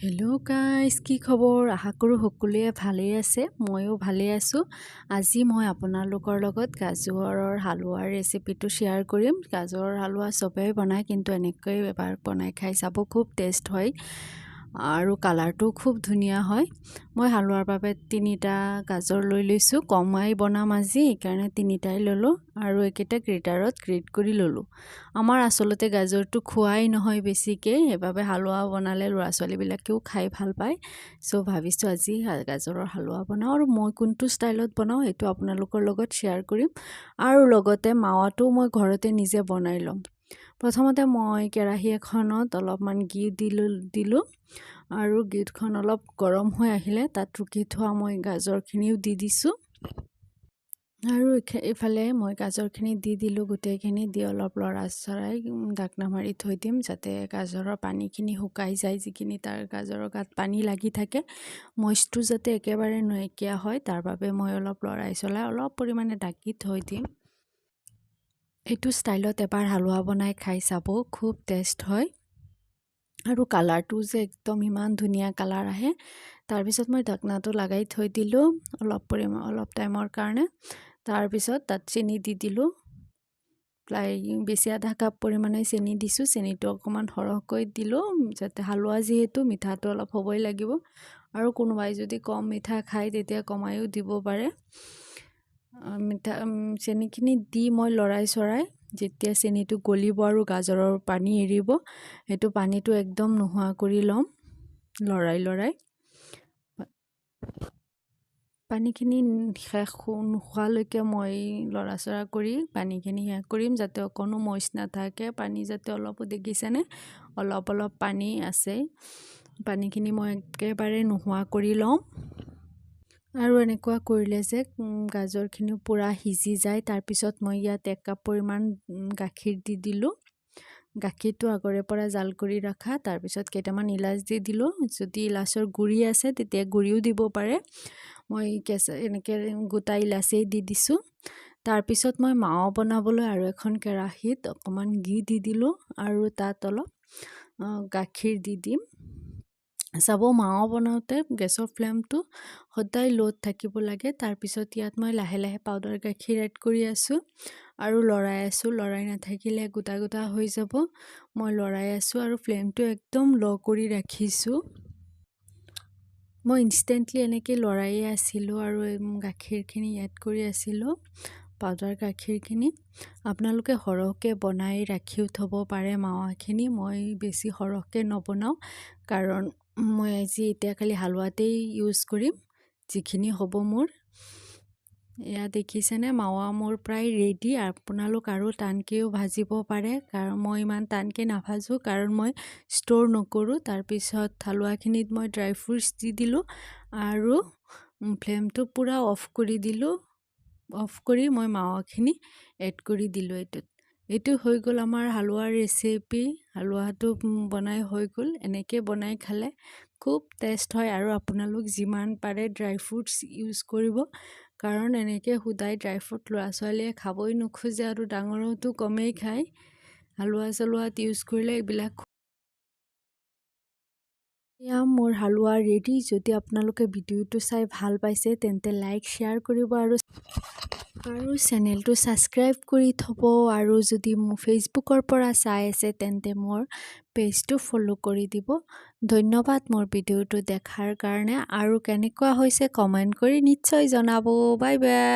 Hello' guys, কি খবৰ? আশা কৰোঁ সকলোৱে ভালেই আছে। ময়ো ভালেই আছোঁ। আজি মই আপোনালোকৰ লগত গাজৰৰ হালোৱাৰ ৰেচিপিটো শ্বেয়াৰ কৰিম। গাজৰৰ হালোৱা চবেই বনায়, কিন্তু এনেকৈ এবাৰ বনাই খাই চাব, খুব টেষ্ট হয় আৰু কালাৰটোও খুব ধুনীয়া হয়। মই হালোৱাৰ বাবে তিনিটা গাজৰ লৈ লৈছোঁ। কমাই বনাম আজি, সেইকাৰণে তিনিটাই ল'লোঁ আৰু এইকেইটা গ্ৰেটাৰত গ্ৰেট কৰি ল'লোঁ। আমাৰ আচলতে গাজৰটো খোৱাই নহয় বেছিকৈ, সেইবাবে হালোৱা বনালে ল'ৰা ছোৱালীবিলাকেও খাই ভাল পায়। চ' ভাবিছোঁ আজি গাজৰৰ হালোৱা বনাওঁ আৰু মই কোনটো ষ্টাইলত বনাওঁ, সেইটো আপোনালোকৰ লগত শ্বেয়াৰ কৰিম আৰু লগতে মাৱাটোও মই ঘৰতে নিজে বনাই ল'ম। প্ৰথমতে মই কেৰাহী এখনত অলপমান ঘি দিলোঁ আৰু ঘিখন অলপ গৰম হৈ আহিলে তাত ৰুকি থোৱা মই গাজৰখিনিও দি দিছোঁ আৰু এইফালে মই গাজৰখিনি দি দিলোঁ। গোটেইখিনি দি অলপ লৰাই চৰাই ঢাকনা মাৰি থৈ দিম, যাতে গাজৰৰ পানীখিনি শুকাই যায়। যিখিনি তাৰ গাজৰৰ গাত পানী লাগি থাকে, মইচটো যাতে একেবাৰে নাইকিয়া হয়, তাৰ বাবে মই অলপ লৰাই চলাই অলপ পৰিমাণে ঢাকি থৈ দিম। এইটো ষ্টাইলত এবাৰ হালোৱা বনাই খাই চাব, খুব টেষ্ট হয় আৰু কালাৰটো যে একদম ইমান ধুনীয়া কালাৰ আহে। তাৰপিছত মই ঢাকনাটো লগাই থৈ দিলোঁ অলপ পৰিমাণ, অলপ টাইমৰ কাৰণে। তাৰপিছত তাত চেনি দি দিলোঁ। প্ৰায় বেছি আধা কাপ পৰিমাণে চেনি দিছোঁ। চেনিটো অকণমান সৰহকৈ দিলোঁ, যাতে হালোৱা যিহেতু মিঠাটো অলপ হ'বই লাগিব আৰু কোনোবাই যদি কম মিঠা খায়, তেতিয়া কমায়ো দিব পাৰে। মিঠা চেনিখিনি দি মই লৰাই চৰাই যেতিয়া চেনিটো গলিব আৰু গাজৰৰ পানী এৰিব, সেইটো পানীটো একদম নোহোৱা কৰি ল'ম লৰাই লৰাই। পানীখিনি শেষ নোহোৱালৈকে মই লৰা চৰা কৰি পানীখিনি শেষ কৰিম, যাতে অকণো মইচ নাথাকে, পানী যাতে অলপো। দেখিছেনে, অলপ অলপ পানী আছে। পানীখিনি মই একেবাৰে নোহোৱা কৰি লওঁ আৰু এনেকুৱা কৰিলে যে গাজৰখিনিও পূৰা সিজি যায়। তাৰপিছত মই ইয়াত 1 কাপ পৰিমাণ গাখীৰ দি দিলোঁ। গাখীৰটো আগৰে পৰা জাল কৰি ৰখা। তাৰপিছত কেইটামান ইলাচ দি দিলোঁ। যদি ইলাচৰ গুড়ি আছে, তেতিয়া গুড়িও দিব পাৰে। মই কেঁচা এনেকৈ গোটা ইলাচেই দি দিছোঁ। তাৰপিছত মই মাৱা বনাবলৈ আৰু এখন কেৰাহীত অকণমান ঘি দি দিলোঁ আৰু তাত অলপ গাখীৰ দি দিম। চাব, মাৱা বনাওঁতে গেছৰ ফ্লেমটো সদায় ল'ত থাকিব লাগে। তাৰপিছত ইয়াত মই লাহে লাহে পাউডাৰ গাখীৰ এড কৰি আছোঁ আৰু লৰাই আছোঁ। লৰাই নাথাকিলে গোটা গোটা হৈ যাব। মই লৰাই আছোঁ আৰু ফ্লেমটো একদম ল' কৰি ৰাখিছোঁ। মই ইনষ্টেণ্টলি এনেকৈ লৰায়ে আছিলোঁ আৰু গাখীৰখিনি এড কৰি আছিলোঁ, পাউডাৰ গাখীৰখিনি। আপোনালোকে সৰহকৈ বনাই ৰাখিও থ'ব পাৰে মাৱাখিনি। মই বেছি সৰহকৈ নবনাওঁ, কাৰণ মই আজি এতিয়া খালি হালোৱাতেই ইউজ কৰিম যিখিনি হ'ব মোৰ। এয়া দেখিছেনে, মাৱা মোৰ প্ৰায় ৰেডি। আপোনালোক আৰু টানকৈও ভাজিব পাৰে, কাৰণ মই ইমান টানকৈ নাভাজোঁ, কাৰণ মই ষ্ট'ৰ নকৰোঁ। তাৰপিছত হালোৱাখিনিত মই ড্ৰাই ফ্ৰুটছ দি দিলোঁ আৰু ফ্লেমটো পূৰা অফ কৰি দিলোঁ। অফ কৰি মই মাৱাখিনি এড কৰি দিলোঁ এইটোত। এইটো হৈ গ'ল আমাৰ হালোৱাৰ ৰেচিপি। হালোৱাটো বনাই হৈ গ'ল। এনেকৈ বনাই খালে খুব টেষ্ট হয় আৰু আপোনালোক যিমান পাৰে ড্ৰাই ফ্ৰুটছ ইউজ কৰিব, কাৰণ এনেকৈ সুদাই ড্ৰাই ফ্ৰুট ল'ৰা ছোৱালীয়ে খাবই নোখোজে আৰু ডাঙৰেওতো কমেই খায়। হালোৱা চালোৱাত ইউজ কৰিলে এইবিলাক। এয়া মোৰ হালোৱা ৰেডি। যদি আপোনালোকে ভিডিঅ'টো চাই ভাল পাইছে, তেন্তে লাইক, শ্বেয়াৰ কৰিব আৰু চেনেলটো ছাবস্ক্ৰাইব কৰি থ'ব আৰু যদি মোৰ ফেচবুকৰ পৰা চাই আছে, তেন্তে মোৰ পেজটো ফ'ল' কৰি দিব। ধন্যবাদ মোৰ ভিডিঅ'টো দেখাৰ কাৰণে আৰু কেনেকুৱা হৈছে কমেণ্ট কৰি নিশ্চয় জনাব। Bye bye.